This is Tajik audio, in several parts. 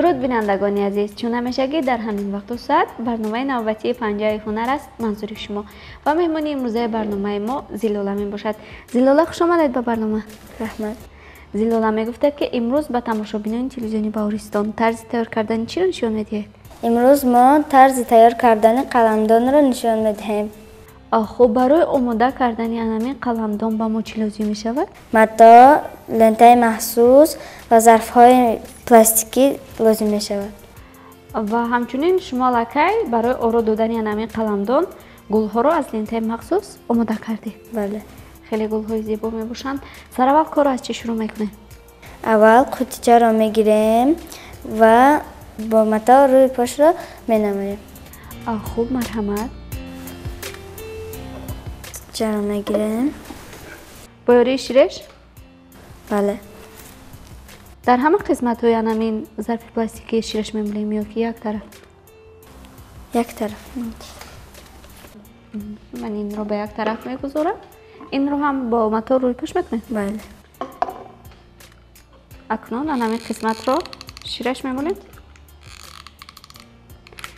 Дуруд, бинандагони азиз! Чун ҳамешагӣ дар ҳамин вақту соат барномаи навбатии «Панҷаи ҳунар» аст манзури шумо ва меҳмони имрӯзаи барномаи мо Зилола мебошад. Зилола, хуш омадед ба барнома. Раҳмат. Зилола, мегуфтед, ки имрӯз ба тамошобинони телевизиони Баҳористон тарзи тайёр кардани чиро нишон медиҳед? Имрӯз мо тарзи тайёр кардани қаламдонро нишон медиҳем. Хуб, барои омода кардани анамин қаламдон ба мо чӣ лозим мешавад? Матоъ, лентаи махсус ва зарфҳои пластикӣ лозим мешавад. Ва ҳамчунин шумо аллакай барои оро додани анамин қаламдон гулҳоро аз лентаи махсус омода кардед. Бале. Хеле гулҳои зебо мебошанд. Сараввал корро аз чӣ шурӯъ мекунем? Аввал қуттичаро мегирем ва бо матоъ рӯи пошро менамоем. Хуб, марҳамат. Қуттичаро мегирем. Бо ёрии ширеш? Бале. Дар ҳама қисматҳои анамин зарфи пластикӣ ширеш мемолем ё ки як тараф? Як тараф. Ман инро ба як тараф мегузорам. Инро ҳам бо матоъ рӯйпӯш мекунем? Бале. Акнун анамин қисматро ширеш мемолем.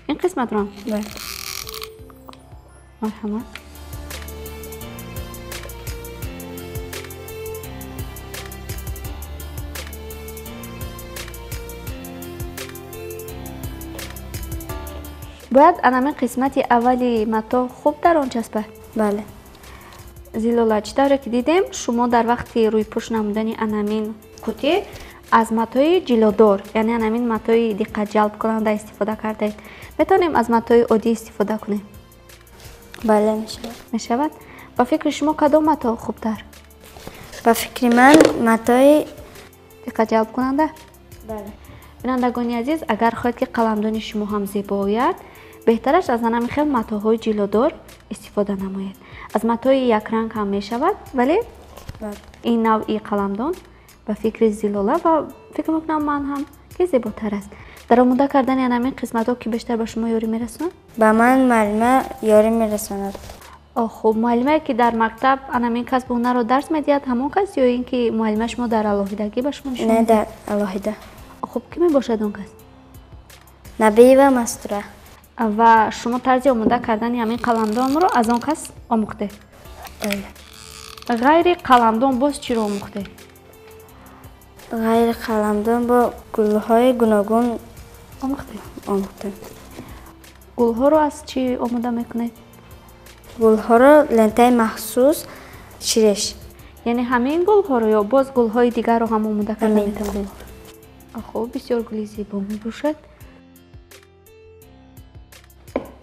Ин қисматро? Бале. Марҳамат. Бояд анамин қисмати аввали матоъ хуб дар он часпад? Бале. Зилола, чӣ тавре ки дидем, шумо дар вақти рӯйпӯш намудани анамин қутӣ аз матои ҷилодор, яъне анамин матои диққатҷалбкунанда истифода кардаед. Метавонем аз матои оддӣ истифода кунем? Бале, мешавад. Мешавад? Ба фикри шумо, кадом матоъ хубтар? Ба фикри ман, матои диққатҷалбкунанда? Бале. Бинандагони азиз, агар хоҳед, ки қаламдони шумо ҳам зебо ояд, беҳтараш аз анами хел матоъҳои ҷилодор истифода намоед. Аз матои якранг ҳам мешавад, вале ин навъи қаламдон ба фикри Зилола ва фикр мекунам ман ҳам, ки зеботар аст. Дар омода кардани анамин қисматҳо ки бештар ба шумо ёрӣ мерасонад? Ба ман муаллима ёрӣ мерасонад. Хуб, муаллимае ки дар мактаб анамин касбу ҳунарро дарс медиҳад, ҳамон кас ё ин ки муаллима шумо дар алоҳидагӣ ба шумо нишон? Не, дар алоҳида. Хуб, кӣ мебошад он кас? Набиева Мастура. Ва шумо тарзи омода кардани ҳамин қаламдонро аз он кас омӯхтед? Бале. Ғайри қаламдон боз чиро омӯхтед? Ғайри қаламдон бо гулҳои гуногун омӯхтед? Омӯхтем. Гулҳоро аз чӣ омода мекунед? Гулҳоро лентаи махсус, ширеш. Яъне ҳамин гулҳоро ё боз гулҳои дигарро ҳам омода карда метавонед? Хуб, бисёр гули зебо мебошад.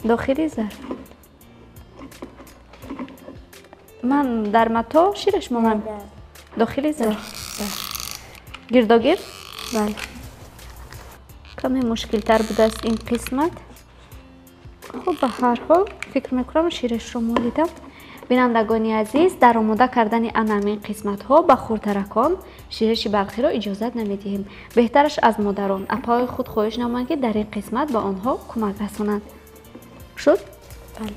Дохили зарф ман дар матоъ ширеш молам? Дохили зарф гирдогирд? Бале. Каме мушкилтар будааст ин қисмат. Хуб, ба ҳар ҳол, фикр мекунам, ширешро молидам. Бинандагони азиз, дар омода кардани анамин қисматҳо ба хурдтаракон ширеши барқиро иҷозат намедиҳем. Беҳтараш аз модарон, апаҳои худ хоҳиш намоянд, ки дар ин қисмат ба онҳо кӯмак расонанд. Шуд? Бале.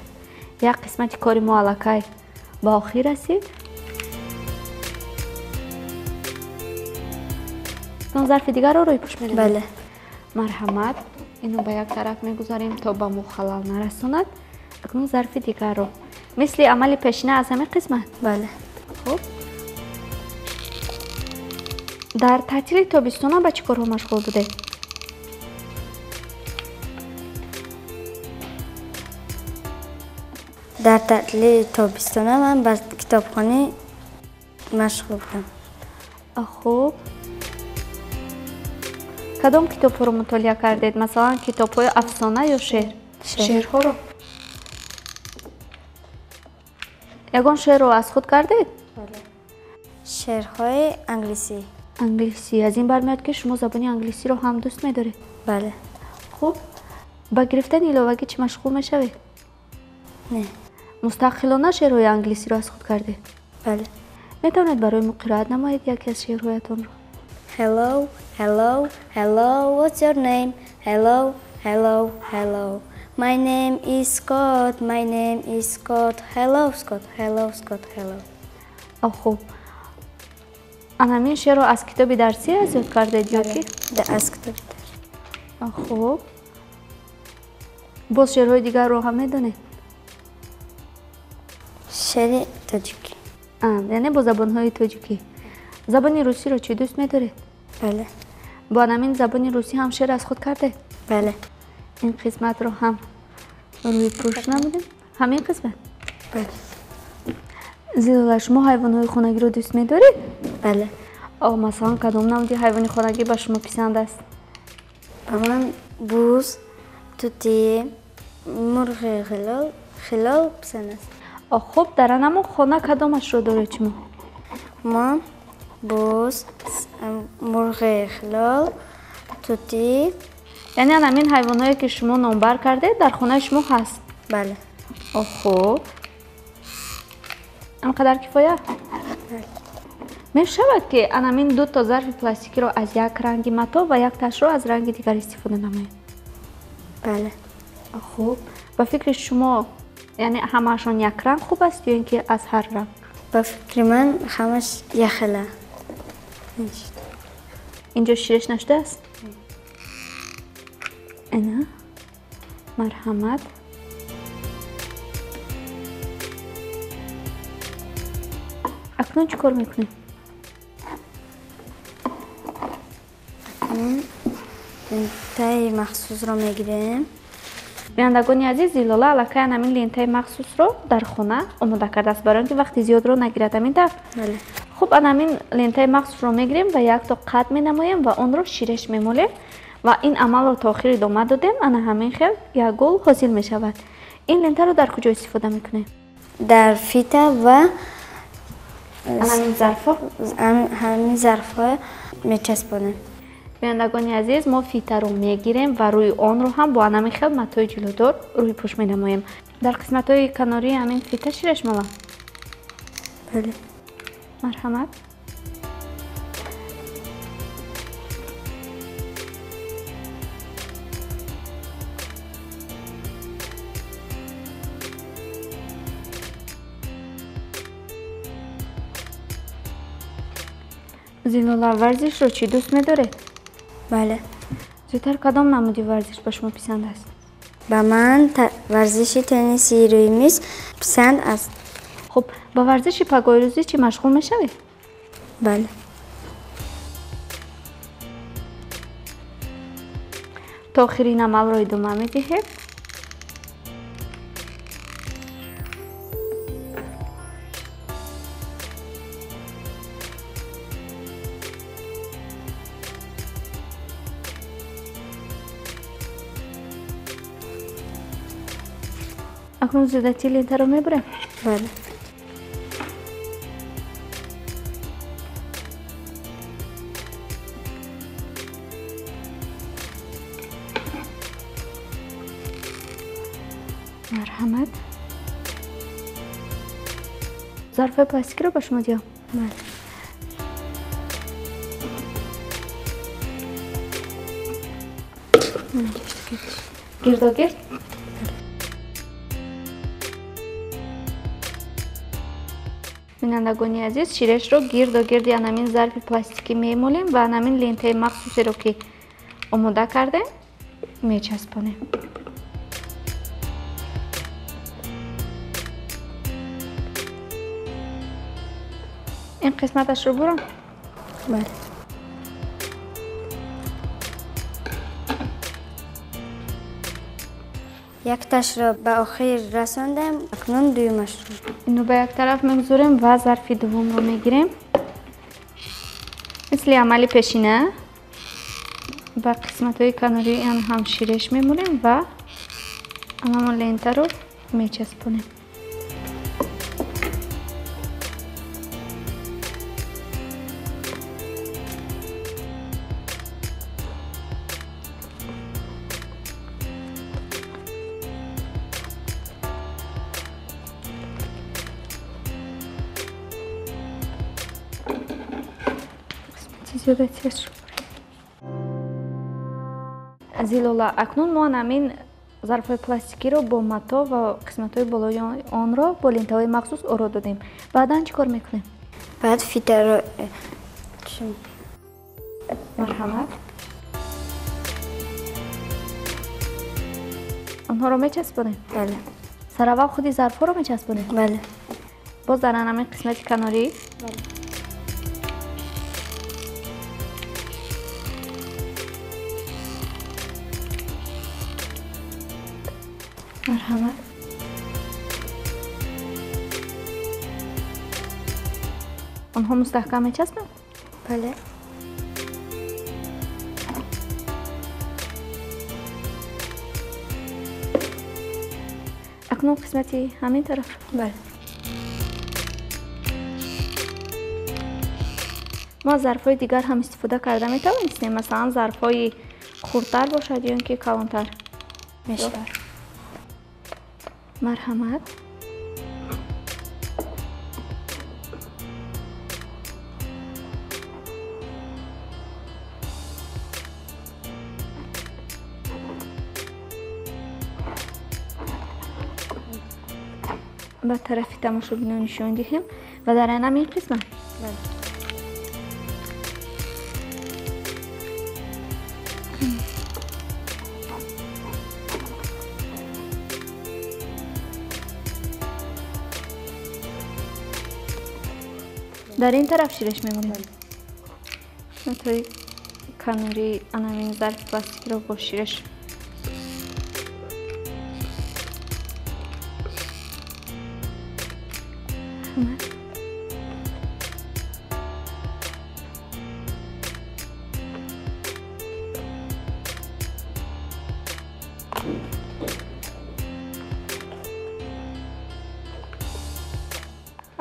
Як қисмати кори мо аллакай ба охир расид. Он зарфи дигарро рӯйпӯш менамоем? Бале. Марҳамат, инро ба як тараф мегузорем, то ба мо халал нарасонад. Акнун зарфи дигарро мисли амали пешина аз ҳамин қисмат? Бале. Хуб, дар таътили тобистона ба чӣ корҳо машғул будед? Дар таътили тобистона ман ба китобхонӣ машғул будам. Хуб, кадом китобҳоро мутолиа кардед? Масалан, китобҳои афсона ё шеър? Шеърҳоро. Ягон шеърро аз худ кардед? Шеърҳои англисӣ. Англисӣ. Аз ин бармеояд, ки шумо забони англисиро ҳам дӯст медоред? Бале. Хуб, ба гирифтани иловагӣ чӣ машғул мешавед? Не. Мустақилона шеърҳои англисиро аз худ кардед? Бале. Метавонед барои мо қироат намоед яке аз шеърҳоятонро? Hello, hello, hello, what's your name? Hello, hello, hello. My name is Scott, my name is Scott. Hello, Scott, hello, Scott, hello. Хуб, анамин шеърро аз китоби дарсӣ аз ёд кардед ё ки? Аз китоби дарсӣ. Хуб, боз шеърҳои дигарро ҳам медонед? Шеъри тоҷикӣ. Яъне бо забонҳои тоҷикӣ. Забони русиро чӣ дӯст медоред? Бале. Бо ҳамин забони русӣ ҳам шеър аз худ кардед? Бале. Ин қисматро ҳам рӯи пӯш намудем? Ҳамин қисмат? Бале. Зилола, шумо ҳайвонҳои хонагиро дӯст медоред? Бале. Масалан, кадом намуди ҳайвони хонагӣ ба шумо писанд аст? Ба ман буз, тутӣ, мурғи хилол писанд аст. Хуб, дар анамон хона кадомашро доред шумо? Мо буз, мурғи хилол, тутӣ. Яъне ҳамин ҳайвонҳое ки шумо номбар кардед дар хонаи шумо ҳаст? Бале. Хуб, ҳам қадар кифоя? Бале. Мешавад ки анамин дуто зарфи пластикиро аз як ранги мато ва якташро аз ранги дигар истифода намоем? Бале. Хуб, ба фикри шумо яъне ҳамаашон якранг хуб аст ё ин ки аз ҳар ранг? Ба фикри ман ҳамаш яхела. Инҷо ширеш нашудааст? Ина, марҳамат. Акнун чӣ кор мекунем? Акнун лентаи махсусро мегирем. Бинандагони азиз, Зилола аллакай ҳамин лентаи махсусро дар хона омода кардааст, барои он ки вақти зиёдро нагирад. Ҳамин тавр? Бале. Хуб, ан ҳамин лентаи махсусро мегирем ва якто қат менамоем ва онро ширеш мемолем ва ин амалро то охир идома додем, ана ҳамин хел як гул ҳосил мешавад. Ин лентаро дар куҷо истифода мекунем? Дар фита ва ҳамин зарфҳо. Ҳамин зарфҳо мечаспонем. Бинандагони азиз, мо фитаро мегирем ва рӯи онро ҳам бо ҳамин хел матои ҷилудор рӯйпӯш менамоем. Дар қисматҳои канории ҳамин фита ширеш молам? Бале. Марҳамат. Зилола, варзишро чӣ дӯст медоред? Бале. Зиёдтар кадом намуди варзиш ба шумо писанд аст? Ба ман варзиши тенниси рӯи миз писанд аст. Хуб, ба варзиши пагоҳирӯзӣ чӣ машғул мешавед? Бале. То охири ин амалро идома медиҳем. Акнун зиёдати лентаро мебурем? Бале. Марҳамат. Зарфҳои пластикиро ба шумо диҳам? Бале. Гирдогирд? Бинандагони азиз, ширешро гирдогирди анамин зарфи пластикӣ мемолем ва анамин лентаи махсусеро ки омода кардем мечаспонем. Ин қисматашро бурам? Бале. Якташро ба охир расондем, акнун дуюмашро. Инро ба як тараф мегузорем ва зарфи дуввумро мегирем. Мисли амали пешина ба қисматҳои канории он ҳам ширеш мемолем ва ҳамон лентаро мечаспонем. Зилола, акнун мо ҳамин зарфҳои пластикиро бо мато ва қисматҳои болои онро бо лентаҳои махсус оро додем. Баъдан чӣ кор мекунем? Баъд фитаро. Марҳамат. Онҳоро мечаспонем? Бале. Сараввал худи зарфҳоро мечаспонем? Бале. Боз дар ҳамин қисмати канорӣ? Бале. Марҳамат. Онҳо мустаҳкам мечаспанд? Бале. Акнун қисмати ҳамин тараф? Бале. Мо аз зарфҳои дигар ҳам истифода карда метавонистем? Масалан, зарфҳои хурдтар бошад ё ин ки калонтар? Мешавад. Марҳамат. Ба тарафи тамошобинон нишон диҳем ва дар ҳамин қисмат. Бале. Дар ин тараф ширеш мемонем. Қисматҳои канории анамин зарфи пластикиро бо ширеш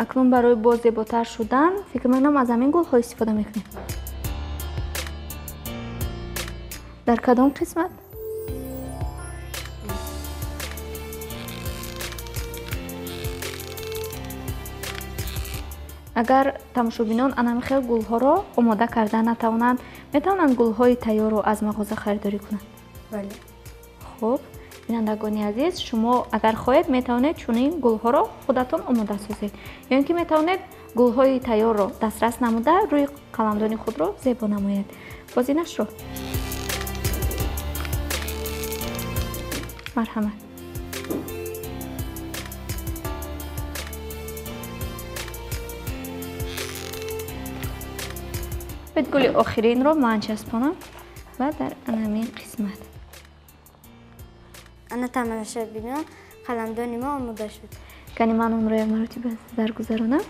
Акнун барои боз зеботар шудан фикр мекунам аз ҳамин гулҳо истифода мекунем. Дар кадом қисмат? Агар тамошобинон анами хел гулҳоро омода карда натавонанд, метавонанд гулҳои тайёрро аз мағоза харидорӣ кунанд? Бале. Хуб, бинандагони азиз, шумо агар хоҳед метавонед чунин гулҳоро худатон омода созед, ё ин ки метавонед гулҳои тайёрро дастрас намуда рӯи қаламдони худро зебо намоед. Бозинашро марҳамат. Бед гули охиринро ман часпонам ва дар анамин қисмат. Ана тамошобинон, қаламдони мо омода шуд. Кани ман онро як маротиба даргузаронам.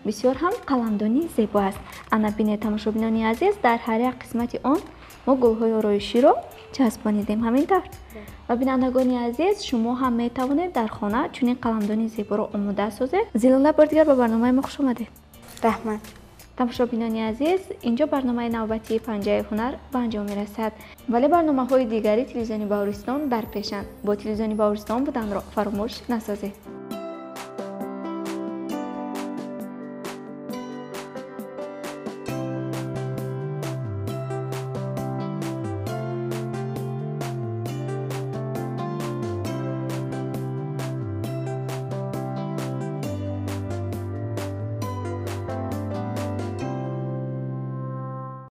Бисёр ҳам қаламдони зебо аст. Ана бинед тамошобинони азиз, дар ҳар як қисмати он мо гулҳои ороиширо часпонидем. Ҳамин тавр. Ва бинандагони азиз, шумо ҳам метавонед дар хона чунин қаламдони зеборо омода созед. Зилола, бори дигар ба барномаи мо хуш омадед. Раҳмат. Тамошобинони азиз, инҷо барномаи навбатии Панҷаи ҳунар ба анҷом мерасад. Вале барномаҳои дигари телевизиони Баҳористон дар пешанд. Бо телевизиони Баҳористон буданро фаромӯш насозед.